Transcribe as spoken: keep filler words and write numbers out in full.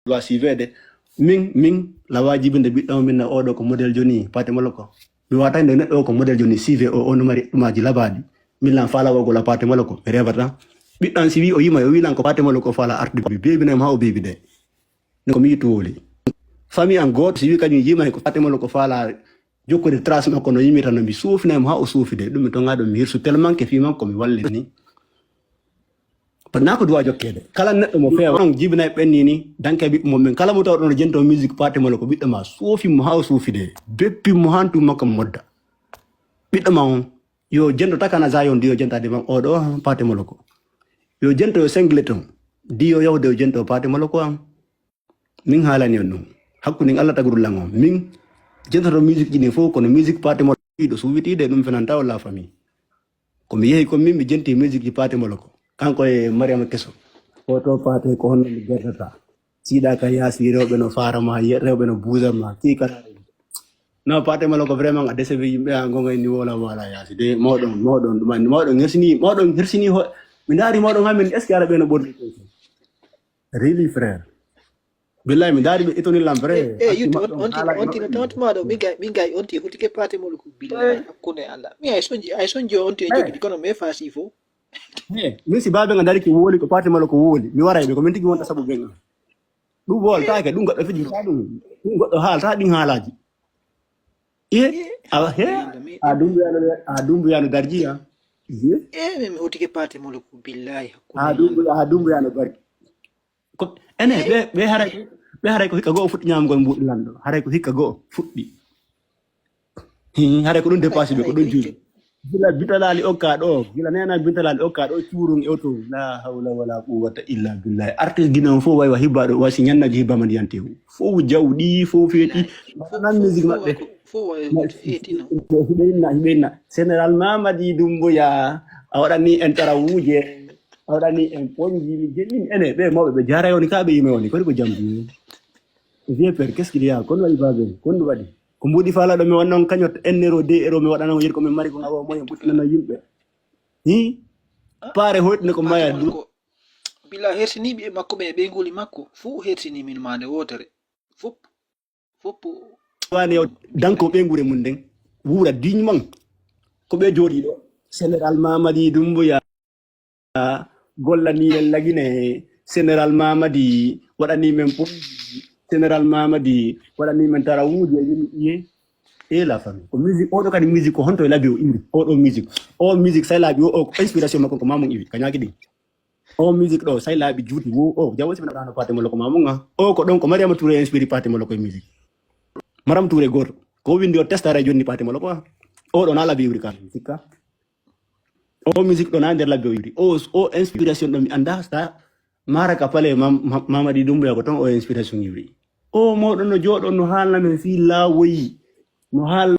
doit suivre de. Min, min, la wajibi nde ɓiɗɗo min na oɗo ko modèle joni, Pathé Moloko. Mi wata nde neɗɗo o ko modèle joni, suivre o, on mari ɗumaji labaɗi. Min lan fala wogol a Pathé Moloko, mi revata. Ɓiɗɗo an si wi o yima, o wi lan ko Pathé Moloko fala arde, mi bebi na ma o bebi de. Ne ko mi yitu woli. Famille an goto, si wi kañum yima ko Pathé Moloko fala jokkude trace makko no yimita no mi suufinay mo ha o suufi de. Ɗum mi tonga ɗum mi hirsu tellement que fi makko mi wallini. Par na ko duwa jokkede. Kala neɗɗo mo fewa on jibinay ɓenni ni, danke ɓiɓɓe mo ɓen. Kala mo taw ɗon jento musique Pathé Moloko ɓiɗɗo ma suufi mo ha o suufi de. Beppi mo han tu makko modda. Ɓiɗɗo ma on, yo jento takana Zion di yo jentade ma oɗo Pathé Moloko. Yo jento yo singleton. Di yo yawde yo jento Pathé Moloko an. Min haalani on ɗum. Hakkunde Allah taguru lan on. Min jentoto musique ji ɗin fof kono musique Pathé Moloko ɗo suwitiide ɗum fenanta o la famille. Ko mi yehi kon min mi jenti musique ji Pathé Moloko. Kanko e Mariama Keso. Oto Pathé ko honno mi gerdata. Siɗa ka yaasi rewɓe no farama, rewɓe no buusama. Ki kala. No Pathé Moloko vraiment a décevé yimɓe a gonga ni wala wala yaasi. De mawɗon, mawɗon ɗum anni. Mawɗon hersini, mawɗon hersini ho. Mi ndaari mawɗon hamin est-ce que ara ɓe no ɓorni. Really frère. Billahi mi ndaari ɓe étoni lan vrai. E yuttu on tino tawant maɗo min gay min gay on ti hotike Pathé Moloko billahi hakkunde Allah mi ay sonji ay sonji on ti e jogi kono me fasi fo. He min si babe nga dari ki woli ko Pathé Moloko woli mi waray ɓe ko min tigi wonta sabu ɓen. Ɗum woltake ɗum goɗɗo fiji ta ɗum ɗum goɗɗo haalta ɗin haalaji. E awa he a dumbuyano a dumbuyano darji ya. E min mi hotike Pathé Moloko billahi hakkunde. A dumbu a dumbuyano darji. Ko ene ɓe ɓe haray ɓe haray ko hikka go'o fuɗɗi ñamgol mbuɗi lanɗo haray ko hikka go'o fuɗɗi. Hi haray ko ɗum dépassi ɓe ko ɗum juuɗi. Gila bitalali okka ɗo gila nena bitalali okka ɗo cuurun e oto la hawla wala quwwata illa billahi artiste guinéen fof wawi wa hibbaɗo wasi ñannaji hibbama ndiyantewu fof jawɗi fof feeɗi. Nan musique maɓɓe. Hiɓe inna hiɓe inna général mamadi dumbuya a waɗani en tarawuje. A waɗani en ponji mi jeɗɗin ene ɓe mawɓe ɓe jaara woni ka ɓe yime woni kodi ko jamdi. Vieux père qu'est-ce qu'il y a kon waɗi babe kon ɗum waɗi ko mbuɗi falaɗo mi wonnon kañot en euro deux euro mi waɗanama yeɗi ko min mari ko awa moyen ɓuttinano yimɓe. Hi paare hoytine ko maya ɗum. Bila hersiniɓe e makko ɓe ɓeyguli makko fuu hersini min mande wotere. Fop fop. Wani yo danko ɓeygure mum nden wuura dignement. Ko ɓe jooɗi ɗo général mamadi dumbuya. Gollani en lagine général mamadi waɗani men ponji général mamadi waɗani men tarawuji e yimɓe ƴiye. E la famille ko musique oɗo kadi musique ko honto e labi o iwri oɗo musique o musique say laaɓi o o inspiration makko ko mamum iwi ka ñaaki ɗin. O musique ɗo say laaɓi juuti wo o jawo si ɓe naɗano Pathé Moloko mamum a o ko ɗon ko Mariama Touré inspiri Pathé Moloko e musique. Mariama Touré goto ko windi o testare jonni Pathé Moloko a. O ɗo na labi iwri ka sikka. O musique ɗo na nder labbe o iwri o o inspiration ɗo mi anda sa maraka pale mamadi dumbuya ko ton o inspiration iwri. O mawɗo no jooɗo no haalna men fii laawoyi no haalna.